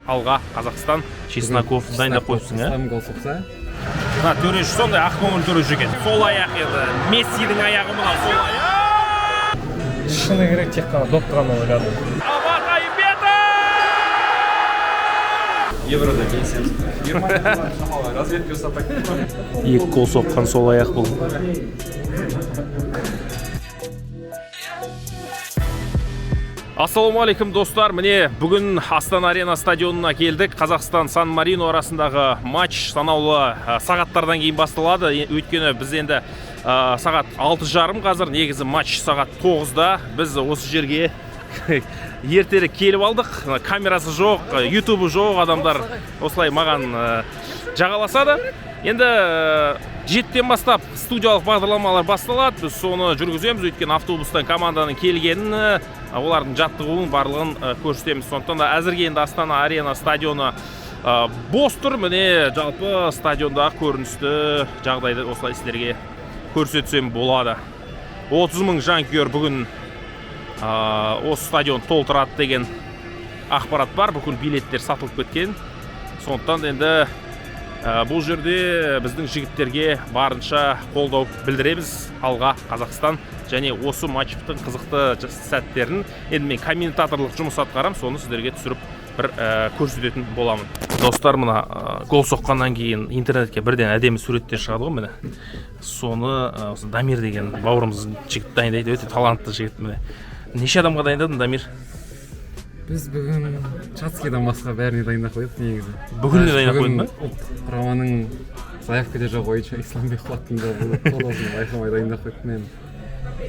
Алға, Қазақстан. Чесноков дайындап қойыпсың, ә? Ислам гол соқса. Мына төреші сондай ақкөңіл төреші екен. Сол аяқ еді. Мессидің аяғы мынау, сол аяқ. Шыны керек, тек қана допты ғана ойладым. Алмат Айымбетов! Еврода пенсиямыз. Германия разведка жасап. Екі гол соққан сол аяқ бұл. Ассалаумағалейкум, достар. Міне, бүгін Астана Арена стадионына келдік. Қазақстан Сан Марино арасындағы матч санаулы сағаттардан кейін басталады. Өйткені біз енді сағат 6:30 қазір, негізі матч сағат 9-да. Біз осы жерге ертерек келіп алдық. Камерасы жоқ, ютубы жоқ адамдар осылай маған жағаласады. Енді 7-ден бастап студиялық бағдарламалар басталады. Біз соны жүргіземіз, өйткені автобустан команданың келгенін, олардың жаттығуын барлығын көрсетеміз. Сондықтан да әзірге енді Астана Арена стадионы бос тұр. Міне, жалпы стадиондағы көріністі, жағдайды осылай сіздерге көрсетсем болады. 30 мың жанкүйер бүгін осы стадион толтырады деген ақпарат бар. Бүкіл билеттер сатылып кеткен. Сондықтан да енді бұл жерде біздің жігіттерге барынша қолдау білдіреміз. Алға, Қазақстан! Және осы матчтың қызықты сәттерін енді мен комментаторлық жұмыс атқарамын, соны сіздерге түсіріп бір көрсететін боламын. Достар, мына гол соққаннан кейін интернетке бірден әдемі суреттер шығады ғой, міне. Соны осы Дамир деген бауырымыз, жігіт дайындайды, өте талантты жігіт. Міне, неше адамға дайындадың, Дамир? Біз бүгін Чацкийдан басқа бәріне дайындап қойдық негізі. Бүгін де дайындап Бүгін қойдың ба? Ұлттық құраманың заявкада жоқ ойыншы Исламбек Қуаттың да қолдасын байқамай дайындап қойдық мен.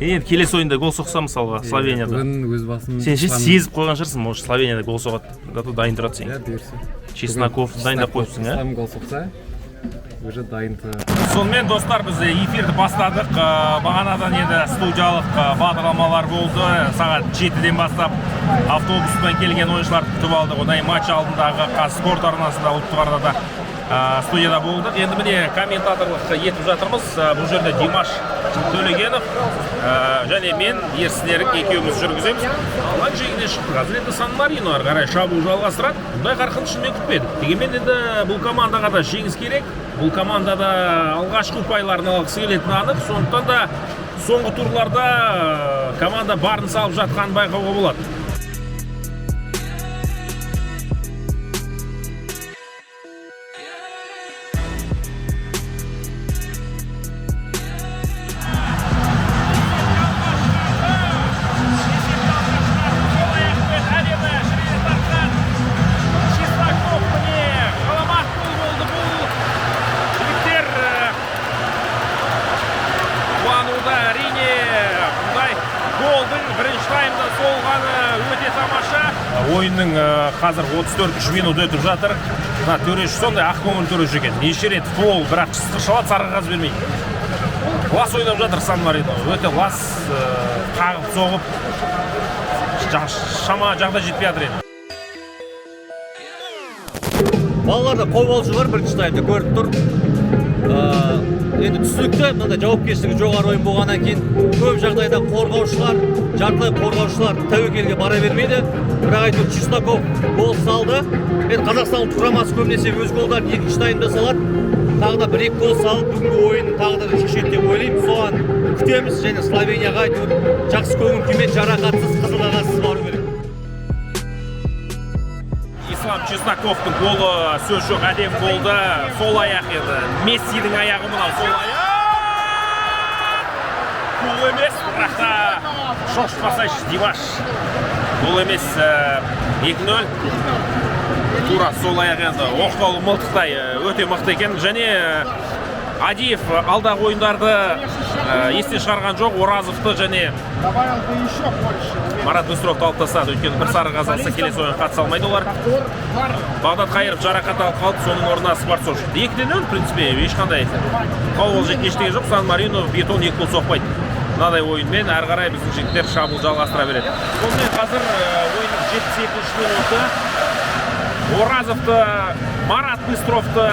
Енді келесі ойында гол соқса, мысалға, Словенияда. Бүгін өз басым Сен ше, Ислам- сезіп қойған шығарсың, может, Словенияда гол соғады, зато дайын тұрады сен. Иә, бұйырса. Чесноков Бүгін дайындап Чесноков қойыпсың, ә? Ислам гол соқса, уже дайын тұрады. Сонымен, достар, біз эфирді бастадық. Бағанадан енді студиялық бағдарламалар болды. Сағат 7-ден бастап автобуспен келген ойыншыларды күтіп алдық. Одан кейін матч алдындағы Қазспорт арнасында, ұлттық арнада студияда болдық. Енді міне, комментаторлық етіп жатырмыз. Бұл жерде Димаш Төлегенов және мен, Ерсін Ерік, екеуміз жүргіземіз. Алаң жегіне шықты. Қазір енді Сан Марино ары қарай шабуыл жалғастырады. Бұндай қарқынды шынымен күтпедік. Дегенмен енді бұл командаға да жеңіс керек. Бұл командада алғашқы ұпайларын алғысы келетіні анық. Сондықтан да соңғы турларда команда барын салып жатқанын байқауға болады. Әдемі шірене тартқан Чесноков, міне, ғаламат гол болды бұл. Жігіттер қуануда, әрине. Бұндай голдың бірінші таймда соғылғаны өте тамаша. Ойынның қазір 34 минут өтіп жатыр. Мына төреші сондай ақкөңіл төреші екен. Неше рет фол, бірақ шалады, сары қағаз бермейді. Лас ойнап жатыр Сан Марино. Өте лас, қағып соғып, шама жағдай жетпей жатыр енді. Балаларда қобалжу бар, бірінші таймда көрініп тұр. Енді түсінікті, мынандай жауапкершілігі жоғары ойын болғаннан кейін көп жағдайда қорғаушылар, жартылай қорғаушылар тәуекелге бара бермейді. Бірақ әйтеуір Чесноков гол салды. Енді Қазақстан ұлттық құрамасы көбінесе өз голдарын екінші таймда салады. Тағы да бір екі гол салып, бүгінгі ойынның тағдырын шешеді деп ойлаймын. Соған күтеміз және Словенияға әйтеуір жақсы көңіл күймен, жарақатсыз, қызыл қағазсыз бару керек. Ислам Чесноковтың голы, сөз жоқ, әдемі болды. Сол аяқ еді. Мессидің аяғы мынау, сол аяқ. Гол емес, бірақ та шошытпасайшы, Димаш. Гол емес, 2-0. Тура сол аяқ енді, оқтаулы мылтықтай өте мықты екен. Және Адиев алдағы ойындарды естен шығарған жоқ. Оразовты және Добавил бы еще больше. Марат Быстровты алып тастады. Өйткені бір сары қағаз алса, келесі ойынға қатыса алмайды олар. Бағдат Қайыров жарақат алып қалды, соның орнына Скворцов шықты. 2-0, в принципе, ешқандай қобалжитын ештеңе жоқ. Сан Марино бетон екі гол соқпайды. Мынадай ойынмен әрі қарай біздің жігіттер шабуыл жалғастыра береді. Сонымен қазір ойынның 72-минуты. Оразовты, Марат Быстровты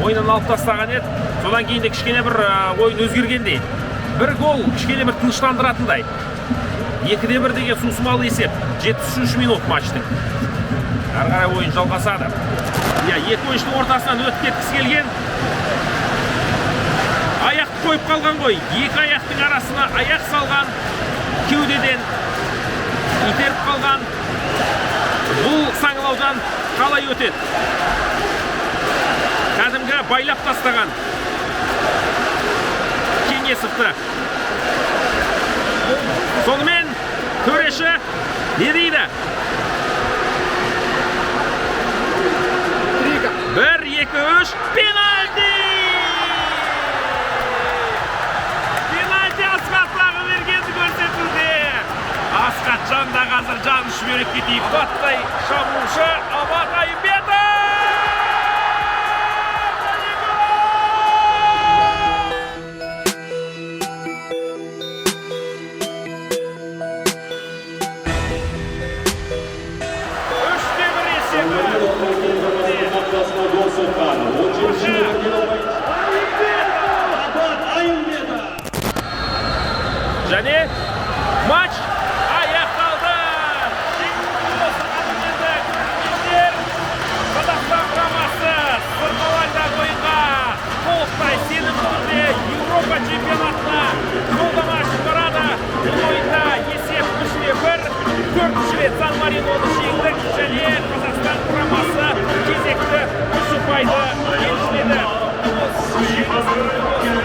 ойыннан алып тастаған еді. Содан кейін де кішкене бір ойын өзгергендей. Бір гол кішкене бір тыныштандыратындай. 2-1 деген сусымалы есеп. 73 минут матчтың. Әрі қарай ойын жалғасады. Иә, екі ойыншының ортасынан өтіп кеткісі келген. Аяқты қойып қалған ғой. Екі аяқтың арасына аяқ салған, кеудеден итеріп қалған. Бұл саңылаудан қалай өтеді? Кәдімгі байлап тастаған Кеңесовті. Сонымен төреші не дейді? Бір, екі, үш, пенальти! Пенальти Асхат Тағыбергенді көрсетуде. Асхатжан да қазір жан шүберекке тиіп баттай шабуылшы Абат Айымбетов! 3-1 есебі. Гол соққан 17-ші Абат Айымбетов. Және матч аяқталды. Жеңу болсын қадірменді көрермендер. Қазақстан құрамасы сырғалаңдағы ойынға толықтай сенімді түрде Еуропа чемпионатына жолдама шығарады. Бұл ойында есеп 3-1. Төртінші рет Сан Мариноны жеңдік және Қазақстан құрамасы кезекті үш ұпайды еншіледі. Жеңіс құтты болсын.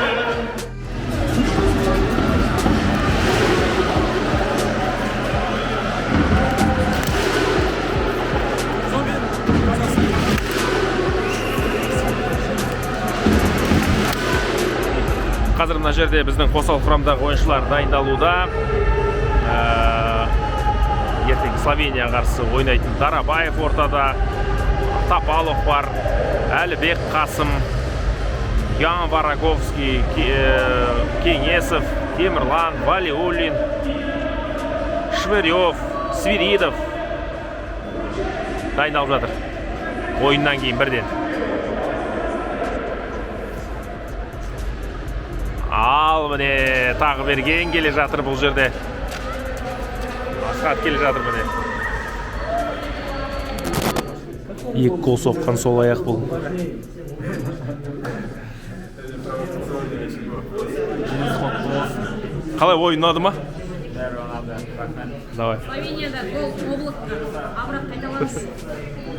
Қазір мына жерде біздің қосалқы құрамдағы ойыншылар дайындалуда. Ертең Словенияға қарсы ойнайтын Дарабаев ортада, Тапалов бар, Әлібек Қасым, Ян Вараговский, Кеңесов, Темірлан, Валиуллин, Швырев, Свиридов дайындалып жатыр. Ойыннан кейін бірден. Ал міне тағы берген келе жатыр бұл жерде. Асхат келе жатыр міне. Екі гол соққан сол аяқ бұл. Қалай, ойын ұнады ма? Бәрі ұнады, рахмет. Давай. Словенияда гол Облакқа, абырақ қайталамыз.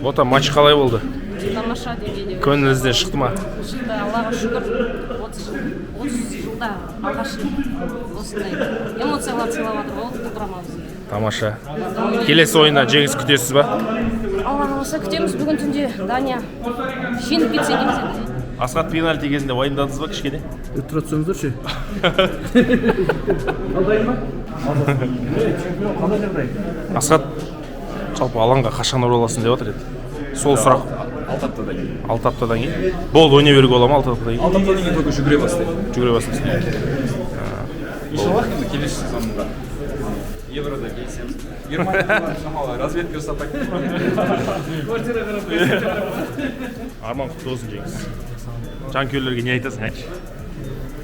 Бота, матч қалай болды? Тамаша деңгейде. Көңіліңізден шықты ма? Шықты, Аллаға шүкір. 30 жыл, 30 жылда алғаш рет осындай эмоциялар сыйлап жатыр ғой ұлттық құрамамыз. Тамаша. Келесі ойыннан жеңіс күтесіз ба? Алла қаласа, күтеміз. Бүгін түнде Дания жеңіп кетсе дейміз енді. Асхат, пенальти кезінде уайымдадыңыз ба кішкене? Тұра түсіңіздерші. Қандай жағдай? Асхат, жалпы алаңға қашан ораласың деп отыр еді. Сол сұрақ. 6 аптадан кейін. 6 аптадан кейін. Болды, ойнай беруге бола ма 6 аптадан кейін? 6 аптадан кейін только жүгіре бастайды. Жүгіре бастайсың. Иншаллах, енді келесі сезонда Еврода келісеміз. Германияда шамалы разведка жасап. Арман, құтты болсын жеңіс. Жанкүйерлерге не айтасың, айтшы.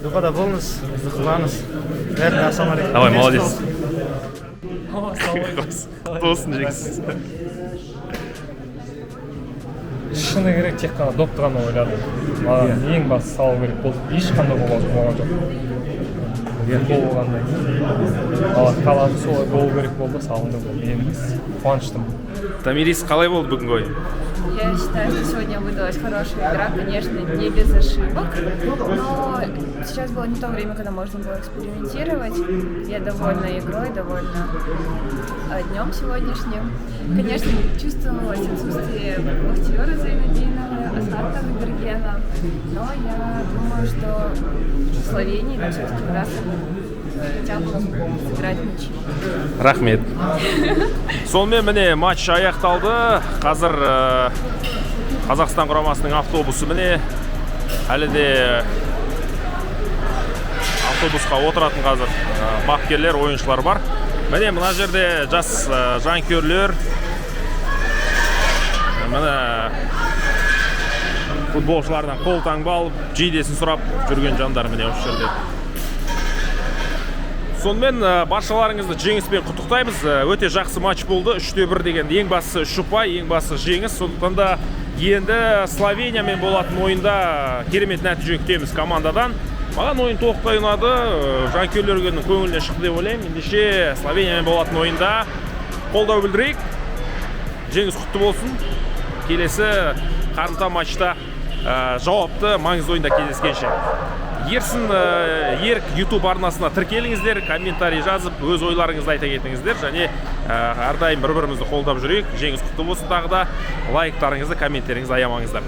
Дұғада болыңыз, бізді қолдаңыз. Бәріне ассалаумағалейкум. Давай, молодец. Құтты болсын жеңіс. Шыны керек, тек қана допты ғана ойладым. Маған ең басты салу керек болды, ешқандай қобалжу болған жоқ. Гол болғаннан кейін, Алла қалады, солай болу керек болды, салынды гол. Мен қуаныштымын. Томирис, қалай болды бүгінгі ойын? Я считаю, что сегодня выдалась хорошая игра, конечно, не без ошибок, но сейчас было не то время, когда можно было экспериментировать. Я довольна игрой, довольна днем сегодняшним. Конечно, чувствовалось отсутствие Бахтиера Зайнадинова, Асхата Бергена, но я думаю, что в Словении нам все-таки удастся хотя бы сыграть ничью. Рахмет. Сонымен, міне, матч аяқталды. Қазір Қазақстан құрамасының автобусы міне әлі де автобусқа отыратын қазір бапкерлер, ойыншылар бар. Міне, мына жерде жас жанкүйерлер, міне, футболшылардан қол таңба алып, жейдесін сұрап жүрген жандар міне осы жерде. Сонымен, баршаларыңызды жеңіспен құттықтаймыз. Өте жақсы матч болды. 3-1 деген ең бастысы үш ұпай, ең бастысы жеңіс. Сондықтан да енді Словениямен болатын ойында керемет нәтиже күтеміз командадан. Маған ойын толықтай ұнады. Жанкүйерлердің көңілінен шықты деп ойлаймын. Ендеше, Словениямен болатын ойында қолдау білдірейік. Жеңіс құтты болсын. Келесі қарымта матчта, жауапты маңызды ойында кездескенше. Ерсін Ерік YouTube арнасына тіркеліңіздер, комментарий жазып, өз ойларыңызды айта кетіңіздер және әрдайым бір бірімізді қолдап жүрейік. Жеңіс құтты болсын. Тағы да лайктарыңызды, комменттеріңізді аямаңыздар.